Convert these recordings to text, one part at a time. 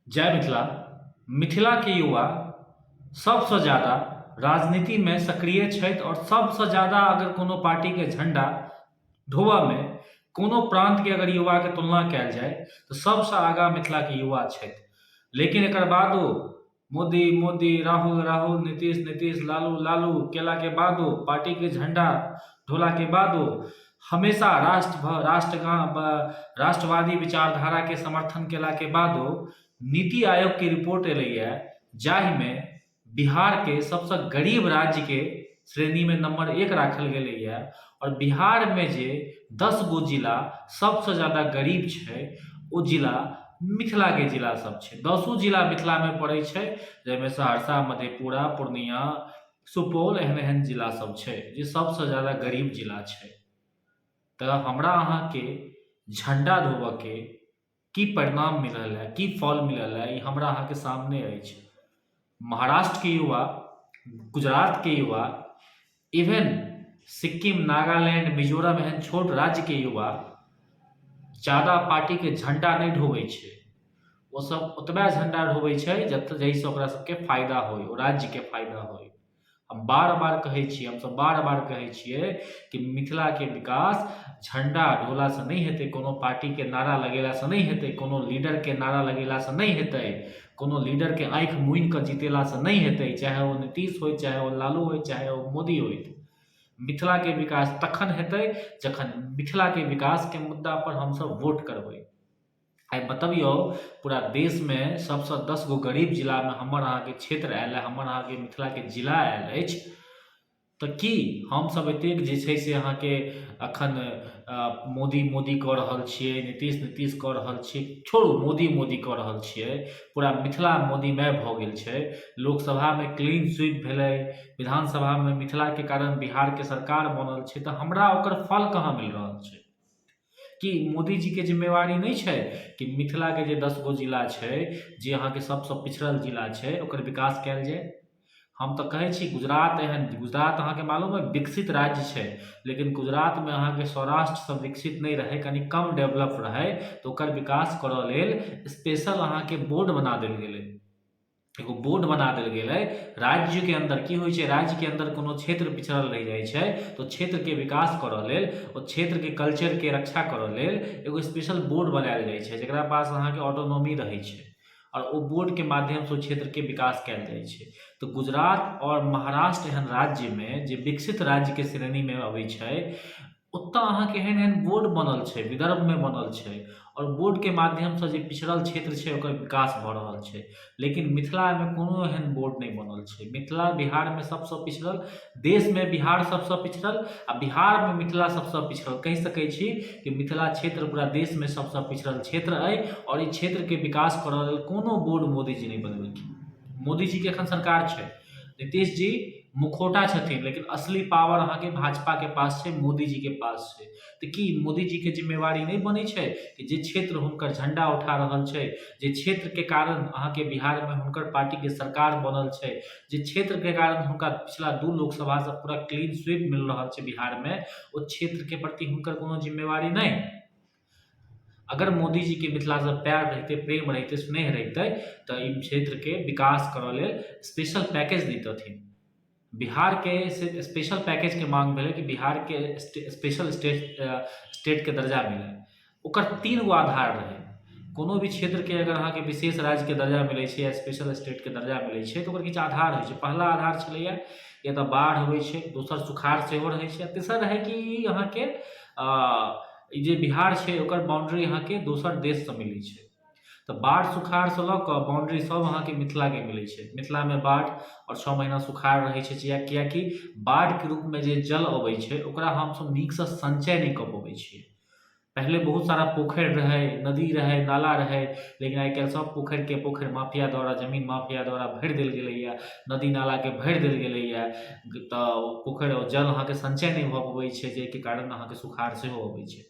जय मिथिला। मिथिलाके युवा सभसँ ज्यादा राजनीतिमे सक्रिय छथि आओर सभसँ ज्यादा अगर कोनो पार्टीके झण्डा ढोबयमे कोनो प्रान्तके अगर युवाके तुलना कयल जाय तऽ सभसँ आगाँ मिथिलाके युवा छथि। लेकिन एकर बादो मोदी मोदी राहुल राहुल नीतीश नीतीश लालू लालू केलाके बादो पार्टीके झण्डा ढोलाके बादो हमेशा राष्ट्र राष्ट्रगान राष्ट्रवादी विचारधाराके समर्थन केलाके बादो नीति आयोगके रिपोर्ट एलैए जाहिमे बिहारके सबसँ गरीब राज्यके श्रेणीमे नम्बर एक राखल गेलैए आओर बिहारमे जे 10 गो जिला सबसँ ज्यादा गरीब छै, ओ जिला मिथिलाके जिला सब छै। दसो जिला मिथिलामे पड़ै छै, जाहिमे सहरसा, मधेपुरा, पूर्णिया, सुपौल एहन एहन जिला सब छै जे सबसँ ज्यादा गरीब जिला छै। तऽ हमरा अहाँके झण्डा ढोबऽके की परिणाम मिलल है, की फल मिलल है, ई हमरा अहाँके सामने अछि। महाराष्ट्रके युवा, गुजरातके युवा, इवेन सिक्किम, नागालैंड, मिजोरम एहन छोट राज्यके युवा जादा पार्टीके झण्डा नहि ढोबै छै। ओसभ ओतबे झण्डा ढोबै छै जतऽ जाहिसँ ओकरा सबके फायदा होइ, ओ राज्यके फायदा होइ। हम बार बार कहै छियै, हमसभ बार बार कहै छियै कि मिथिलाके विकास झण्डा ढोलासँ नहि हेतै, कोनो पार्टीके नारा लगेलासँ नहि हेतै, कोनो लीडरके नारा लगेलासँ नहि हेतै, कोनो लीडरके आँखि मुनि कऽ जितेलासँ नहि हेतै, चाहे ओ नीतीश होय, चाहे ओ लालू होय, चाहे ओ मोदी होथि। मिथिलाके विकास तखन हेतै जखन मिथिलाके विकासके मुद्दापर हमसभ वोट करबै। आइ बतबियौ, पूरा देशमे सभसँ 10 गो गरीब जिलामे हमर अहाँके क्षेत्र आयल हए, हमर अहाँके मिथिलाके जिला आयल अछि, तऽ की हमसभ एतेक जे छै से अहाँके एखन मोदी मोदी कऽ रहल छियै, नीतीश नीतीश कऽ रहल छियै? छोड़ू, मोदी मोदी कऽ रहल छियै, पूरा मिथिला मोदीमय भऽ गेल छै। लोकसभामे क्लीन स्वीप भेलै, विधानसभामे मिथिलाके कारण बिहारके सरकार बनल छै, तऽ हमरा ओकर फल कहाँ मिल रहल छै? की मोदीजीके जिम्मेवारी नहि छै कि मिथिलाके जे 10 गो जिला छै, जे अहाँके सभसँ पिछड़ल जिला छै, ओकर विकास कयल जाय? हम तऽ कहै छी, गुजरात एहन, गुजरात अहाँके मालूम अइ विकसित राज्य छै, लेकिन गुजरातमे अहाँके सौराष्ट्रसँ विकसित नहि रहै, कनि कम डेवलप रहै, तऽ ओकर विकास करऽ लेल स्पेशल अहाँके बोर्ड बना देल गेलै, एगो बोर्ड बना देल गेलै। राज्यके अन्दर की होइ छै? राज्यके अन्दर कोनो क्षेत्र पिछड़ल रहि जाइ छै तऽ क्षेत्रके विकास करऽ लेल, ओ क्षेत्रके कल्चरके रक्षा करऽ लेल एगो स्पेशल बोर्ड बनायल जाइ छै, जकरा पास अहाँके ऑटोनॉमी रहै छै आओर ओ बोर्डके माध्यमसँ ओ क्षेत्रके विकास कयल जाइ छै। तऽ गुजरात आओर महाराष्ट्र एहन राज्यमे, जे विकसित राज्यके श्रेणीमे अबै छै, ओतऽ अहाँके एहन एहन बोर्ड बनल छै, विदर्भमे बनल छै आओर बोर्डके माध्यमसँ जे पिछड़ल क्षेत्र छै ओकर विकास भऽ रहल छै। लेकिन मिथिलामे कोनो एहन बोर्ड नहि बनल छै। मिथिला बिहारमे सभसँ पिछड़ल, देशमे बिहार सभसँ पिछड़ल आ बिहारमे मिथिला सभसँ पिछड़ल। कहि सकै छी कि मिथिला क्षेत्र पूरा देशमे सभसँ पिछड़ल क्षेत्र अइ आओर ई क्षेत्रके विकास करऽ लेल कोनो बोर्ड मोदीजी नहि बनेलखिन। मोदीजीके एखन सरकार छै, नीतीश जी मुखौटा छथिन, लेकिन असली पावर अहाँके भाजपाके पास छै, मोदीजीके पास छै। तऽ की मोदीजीके जिम्मेवारी नहि बनै छै कि जे क्षेत्र हुनकर झण्डा उठा रहल छै, जे क्षेत्रके कारण अहाँके बिहारमे हुनकर पार्टीके सरकार बनल छै, जे क्षेत्रके कारण हुनका पिछला दू लोकसभासँ पूरा क्लीन स्वीप मिल रहल छै बिहारमे, ओ क्षेत्रके प्रति हुनकर कोनो जिम्मेवारी नहि? अगर मोदीजीके मिथिलासँ प्यार रहितै, प्रेम रहितै, स्नेह रहितै, तऽ ई क्षेत्रके विकास करऽ लेल स्पेशल पैकेज दैतथिन। बिहारके स्पेशल पैकेजके माँग भेलै कि बिहारके स्पेशल स्टेटके दर्जा मिलै। ओकर तीन गो आधार रहै। कोनो भी क्षेत्रके अगर अहाँके विशेष राज्यके दर्जा मिलै छै या स्पेशल स्टेटके दर्जा मिलै छै, तऽ ओकर किछु आधार होइ छै। पहिला आधार छलैए या तऽ बाढ़ि अबै छै, दोसर सुखाड़ सेहो रहै छै आ तेसर रहै कि अहाँके ई जे बिहार छै ओकर बाउंड्री अहाँके दोसर देशसँ मिलै छै। तऽ बाढ़ि सुखाड़सँ लऽ कऽ बाउंड्री सभ अहाँके मिथिलाके मिलै छै। मिथिलामे बाढ़ि आओर 6 महीना सुखाड़ रहै छै, किएकि बाढ़िके रूपमे जे जल अबै छै ओकरा हमसभ नीकसँ सञ्चय नहि कऽ पबै छियै। पहिले बहुत सारा पोखरि रहै, नदी रहै, नाला रहै, लेकिन आइ काल्हि सभ पोखरिके पोखरि माफिया द्वारा, जमीन माफिया द्वारा भरि देल गेलैए, नदी नालाके भरि देल गेलैए, तऽ पोखरि जल अहाँके सञ्चय नहि भऽ पबै छै, जाहिके कारण अहाँके सुखाड़ सेहो अबै छै।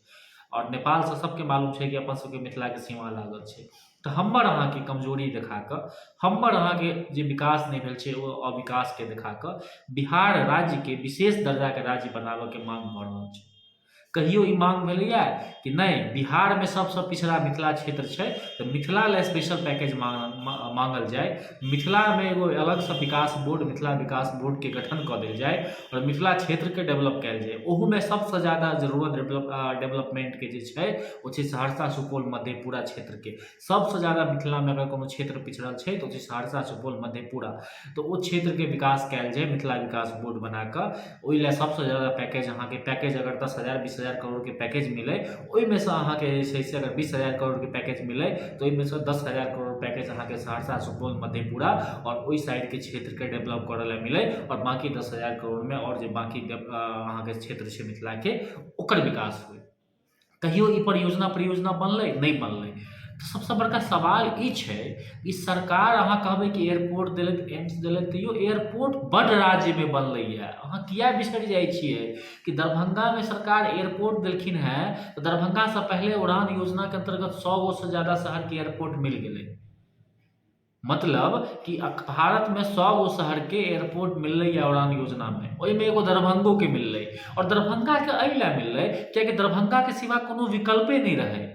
आओर नेपालसँ सभके मालूम छै कि अपन सभके मिथिलाके सीमा लागल छै। तऽ हमर अहाँके कमजोरी देखा कऽ, हमर अहाँके जे विकास नहि भेल छै ओ अविकासके देखा कऽ बिहार राज्यके विशेष दर्जाके राज्य बनाबऽके माँग भऽ रहल छै। कहियो ई मांग भेलैए कि नहि बिहारमे सभसँ पिछड़ा मिथिला क्षेत्र छै तऽ मिथिला लए स्पेशल पैकेज माँगल जाय, मिथिलामे एगो अलगसँ विकास बोर्ड, मिथिला विकास बोर्डके गठन कऽ देल जाय आओर मिथिला क्षेत्रके डेवलप कयल जाय। ओहूमे सभसँ ज्यादा जरूरत डेवलपमेन्टके जे छै ओ छै सहरसा, सुपौल, मधेपुरा क्षेत्रके। सभसँ ज्यादा मिथिलामे अगर कोनो क्षेत्र पिछड़ल छै तऽ ओ छै सहरसा, सुपौल, मधेपुरा। तऽ ओ क्षेत्रके विकास कयल जाय मिथिला विकास बोर्ड बना कऽ। ओहि लए सभसँ ज्यादा पैकेज अहाँके, पैकेज अगर 10,000 20,000 करोड़के पैकेज मिलै, ओहिमे सँ अहाँके जे छै से अगर 20,000 करोड़के पैकेज मिलै तऽ ओहिमे सँ 10,000 करोड़ पैकेज अहाँके सहरसा, सुपौल, मधेपुरा आओर ओहि साइडके क्षेत्रके डेवलप करऽ लए मिलै आओर बाँकी 10,000 करोड़मे आओर जे बाँकी अहाँके क्षेत्र छै मिथिलाके ओकर विकास होइ। कहियो ई परियोजना परियोजना बनलै? नहि बनलै। तऽ सबसँ बड़का सवाल ई छै, ई सरकार अहाँ कहबै कि एयरपोर्ट देलथि, एम्स देलथि, तैयो एयरपोर्ट बड्ड राज्यमे बनलैए। अहाँ किए बिसरि जाइ छियै कि दरभंगामे सरकार एयरपोर्ट देलखिन हेँ तऽ दरभंगासँ पहिले उड़ान योजनाके अन्तर्गत 100 गोसँ ज्यादा शहरके एयरपोर्ट मिल गेलै। मतलब कि भारतमे 100 गो शहरके एयरपोर्ट मिललैए उड़ान योजनामे, ओहिमे एगो दरभंगोके मिललै। आओर दरभंगाके एहि लए मिललै किएकि दरभंगाके सिवा कोनो विकल्पे नहि रहै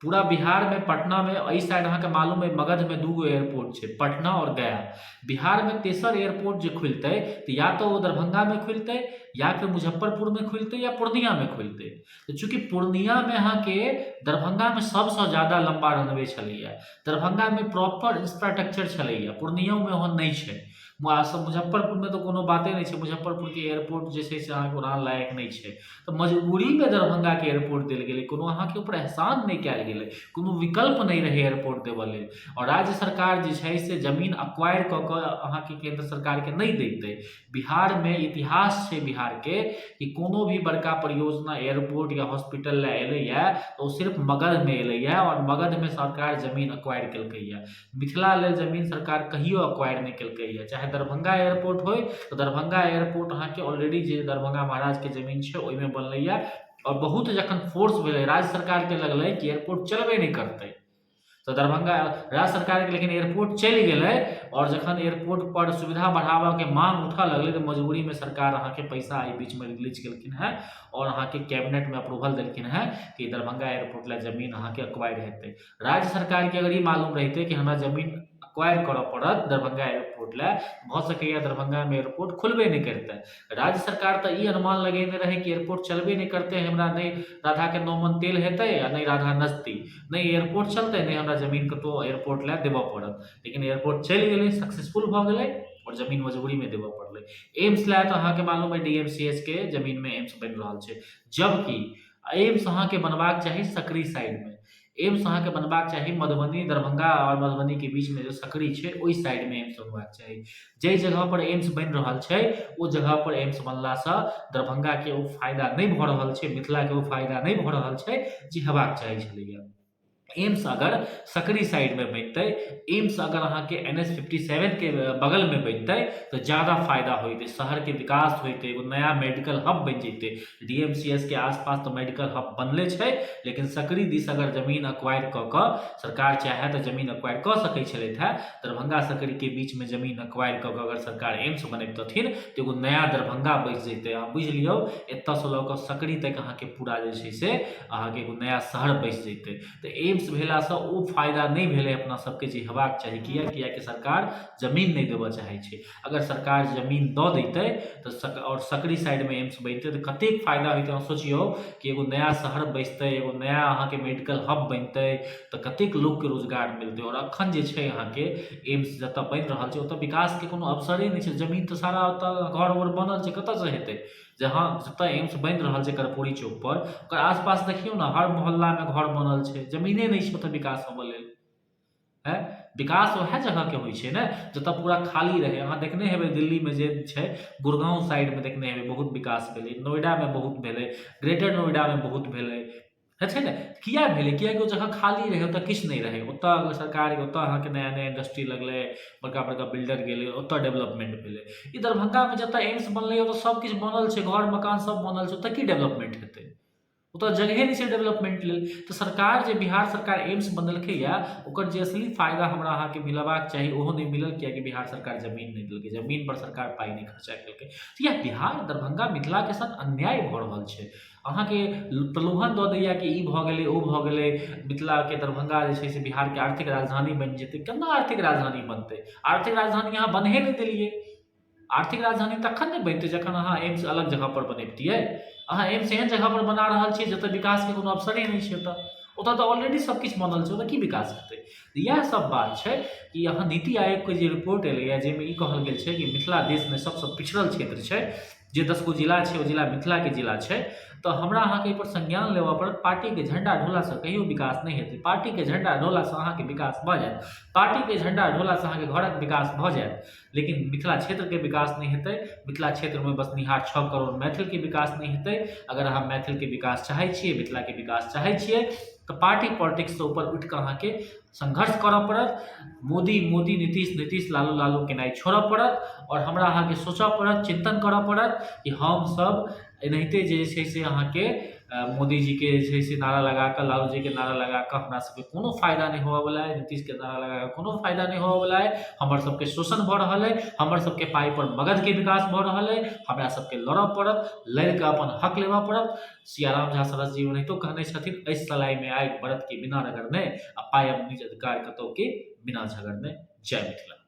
पूरा बिहारमे। पटनामे एहि साइड अहाँके मालूम अइ मगधमे 2 गो एयरपोर्ट छै, पटना आओर गया। बिहारमे तेसर एयरपोर्ट जे खुलतै तऽ या तऽ ओ दरभंगामे खुलतै, या फेर मुजफ्फरपुरमे खुलतै, या पूर्णियामे खुलतै। तऽ चूँकि पूर्णियामे अहाँके दरभंगामे सभसँ ज्यादा लम्बा रनवे छलैए, दरभंगामे प्रॉपर इंफ्रास्ट्रक्चर छलैए, पूर्णियोमे ओहन नहि छै। मुजफ्फरपुरमे तऽ कोनो बाते नहि छै, मुजफ्फरपुरके एयरपोर्ट जे छै से अहाँके उड़ान लायक नहि छै। तऽ मजबूरीमे दरभंगाके एयरपोर्ट देल गेलै, कोनो अहाँके ऊपर एहसान नहि कयल गेलै, कोनो विकल्प नहि रहै एयरपोर्ट देबऽ लेल। आओर राज्य सरकार जे छै से जमीन अक्वायर कऽ कऽ अहाँके केन्द्र सरकारके नहि दैतै। बिहारमे इतिहास छै बिहारके कि कोनो भी बड़का परियोजना एयरपोर्ट या हॉस्पिटल लए एलैए तऽ ओ सिर्फ मगधमे एलैए आओर मगधमे सरकार जमीन अक्वायर केलकैए। मिथिला लेल जमीन सरकार कहियो अक्वायर नहि केलकैए। चाहे दरभंगा एयरपोर्ट होइ तऽ दरभंगा एयरपोर्ट अहाँके ऑलरेडी जे दरभंगा महाराजके जमीन छै ओहिमे बनलैए। आओर बहुत जखन फोर्स भेलै, राज्य सरकारके लगलै कि एयरपोर्ट चलबे नहि करतै तऽ दरभंगा राज्य सरकारके, लेकिन एयरपोर्ट चलि गेलै। आओर जखन एयरपोर्ट पर सुविधा बढ़ाबऽके मांग उठऽ लगलै तऽ मजबूरीमे सरकार अहाँके पैसा एहि बीचमे रिलीज केलखिन हेँ आओर अहाँके कैबिनेटमे अप्रूवल देलखिन हेँ कि दरभंगा एयरपोर्ट लए जमीन अहाँके एक्वायर हेतै। राज्य सरकारके अगर ई मालूम रहितै कि हमरा जमीन एक्वायर करऽ पड़त दरभंगा एयरपोर्ट लए, भऽ सकैए दरभंगामे एयरपोर्ट खुलबे नहि करितै। राज्य सरकार तऽ ई अनुमान लगेने रहै कि एयरपोर्ट चलबे नहि करतै, हमरा नहि राधाके 9 मन तेल हेतै आ नहि राधा नचती, नहि एयरपोर्ट चलतै, नहि हमरा जमीन कतहु एयरपोर्ट लए देबऽ पड़त। लेकिन एयरपोर्ट चलि गेलै, सक्सेसफुल भऽ गेलै आओर जमीन मजबूरीमे देबऽ पड़लै। एम्स लए तऽ अहाँके मालूम अइ डी एम सी एच के जमीनमे एम्स बनि रहल छै, जबकि एम्स अहाँके बनबाक चाही सकरी साइडमे। एम्स अहाँके बनबाक चाही मधुबनी, दरभंगा आओर मधुबनीके बीचमे जे सकरी छै ओहि साइडमे एम्स बनबाक चाही। जाहि जगहपर एम्स बनि रहल छै ओ जगहपर एम्स बनलासँ दरभंगाके ओ फायदा नहि भऽ रहल छै, मिथिलाके ओ फायदा नहि भऽ रहल छै जे हेबाक चाही छलैए। एम्स अगर सकरी साइडमे बनितै, एम्स अगर अहाँके एन एच 57के बगलमे बनितै तऽ ज्यादा फायदा होइतै, शहरके विकास होइतै, एगो नया मेडिकल हब बनि जैतै। डी एम सी एस के आसपास तऽ मेडिकल हब बनले छै, लेकिन सकरी दिस अगर जमीन अक्वायर कऽ कऽ सरकार चाहे तऽ जमीन अक्वायर कऽ सकै छलथि हेँ। दरभंगा सकरीके बीचमे जमीन अक्वायर कऽ कऽ अगर सरकार एम्स बनबितथिन तऽ एगो नया दरभंगा बसि जैतै। अहाँ बुझि लियौ, एतऽसँ लऽ कऽ सकरी तक अहाँके पूरा जे छै से अहाँके एगो नया शहर बसि जैतै। तऽ एम्स भेलासँ ओ फायदा नहि भेलै अपना सबके जे हेबाक चाही। किए? किएकि सरकार जमीन नहि देबऽ चाहै छै। अगर सरकार जमीन दऽ दैतै तऽ आओर सकरी साइडमे एम्स बनितै तऽ कतेक फायदा होइतै। अहाँ सोचियौ कि एगो नया शहर बसितै, एगो नया अहाँके मेडिकल हब बनितै तऽ कतेक लोकके रोजगार मिलतै। आओर अखन जे छै अहाँके एम्स जतऽ बनि रहल छै ओतऽ विकासके कोनो अवसरे नहि छै। जमीन तऽ सारा ओतऽ घर उर बनल छै, कतऽसँ हेतै? जहाँ जतऽ एम्स बनि रहल छै कर्पूरी चौकपर, ओकर आसपास देखियौ ने, हर मोहल्लामे घर बनल छै, जमीने नहि छै ओतऽ विकास होबऽ लेल। आँय, विकास उएह जगहके होइ छै ने जतऽ पूरा खाली रहै। अहाँ देखने हेबै दिल्लीमे जे छै, गुड़गाँव साइडमे देखने हेबै बहुत विकास भेलै, नोएडामे बहुत भेलै, ग्रेटर नोएडामे बहुत भेलै, है छै ने? किया भेलै? किएकि ओ जगह खाली रहै, ओतऽ किछु नहि रहै। ओतऽ सरकार, ओतऽ अहाँके नया नया इंडस्ट्री लगलै, बड़का बड़का बिल्डर गेलै, ओतऽ डेवलपमेंट भेलै। ई दरभंगामे जतऽ एम्स बनलै ओतऽ सब किछु बनल छै, घर मकान सब बनल छै, ओतऽ की डेवलपमेंट हेतै? ओतऽ जगहे नहि छै डेवलपमेन्ट लेल। तऽ सरकार जे बिहार सरकार एम्स बनेलकैए, ओकर जे असली फायदा हमरा अहाँके मिलबाक चाही ओहो नहि मिलल, किएकि बिहार सरकार जमीन नहि देलकै, जमीनपर सरकार पाइ नहि खर्चा केलकै। तऽ इएह बिहार, दरभंगा, मिथिलाके साथ अन्याय भऽ रहल छै। अहाँके प्रलोभन दऽ दैए कि ई भऽ गेलै, ओ भऽ गेलै, मिथिलाके दरभंगा जे छै से बिहारके आर्थिक राजधानी बनि जेतै। केना आर्थिक राजधानी बनतै? आर्थिक राजधानी अहाँ बनहे नहि देलियै। आर्थिक राजधानी तखन ने बनतै जखन अहाँ एम्स अलग जगहपर बनबितियै। अहाँ एम्स एहन जगहपर बना रहल छियै जतय विकासके कोनो अवसरे नहि छै। ओतय ओतय तऽ ऑलरेडी सभ किछु बनल छै, ओतय की विकास हेतै? इएह सब बात छै कि अहाँ नीति आयोगके जे रिपोर्ट एलैए, जाहिमे ई कहल गेल छै कि मिथिला देशमे सबसँ पिछड़ल क्षेत्र छै, जे 10 गो जिला छै ओ जिला मिथिलाके जिला छै, तऽ हमरा अहाँके एहिपर संज्ञान लेबऽ पड़त। पार्टीके झण्डा ढोलासँ कहियो विकास नहि हेतै। पार्टीके झण्डा ढोलासँ अहाँके विकास भऽ जायत, पार्टीके झण्डा ढोलासँ अहाँके घरक विकास भऽ जायत, लेकिन मिथिला क्षेत्रके विकास नहि हेतै। मिथिला क्षेत्रमे बसनिहार 6 करोड़ मैथिलके विकास नहि हेतै। अगर अहाँ मैथिलके विकास चाहै छियै, मिथिलाके विकास चाहै छियै, तऽ पार्टी पॉलिटिक्ससँ ऊपर उठि कऽ अहाँके संघर्ष करऽ पड़त। मोदी मोदी, नीतीश नीतीश, लालू लालू केनाइ छोड़ऽ पड़त आओर हमरा अहाँके सोचऽ पड़त, चिन्तन करऽ पड़त कि हमसभ एनाहिते जे छै से अहाँके मोदीजीके जे छै से नारा लगा कऽ, लालू जीके नारा लगा कऽ हमरा सबके कोनो फायदा नहि होबऽवला अइ, नीतीशके नारा लगा कऽ कोनो फायदा नहि होबऽवला अइ। हमर सबके शोषण भऽ रहल अइ, हमर सबके पाइपर मगधके विकास भऽ रहल अइ। हमरा सबके लड़ऽ पड़त, लड़िकऽ अपन हक लेबऽ पड़त। सियाराम झा सरस जी ओनाहितो कहने छथिन, एहि सलाइमे आगि बरत के बिना रगड़ने, आ पायब निज अधिकार कतौ के बिना झगड़ने। जय मिथिला।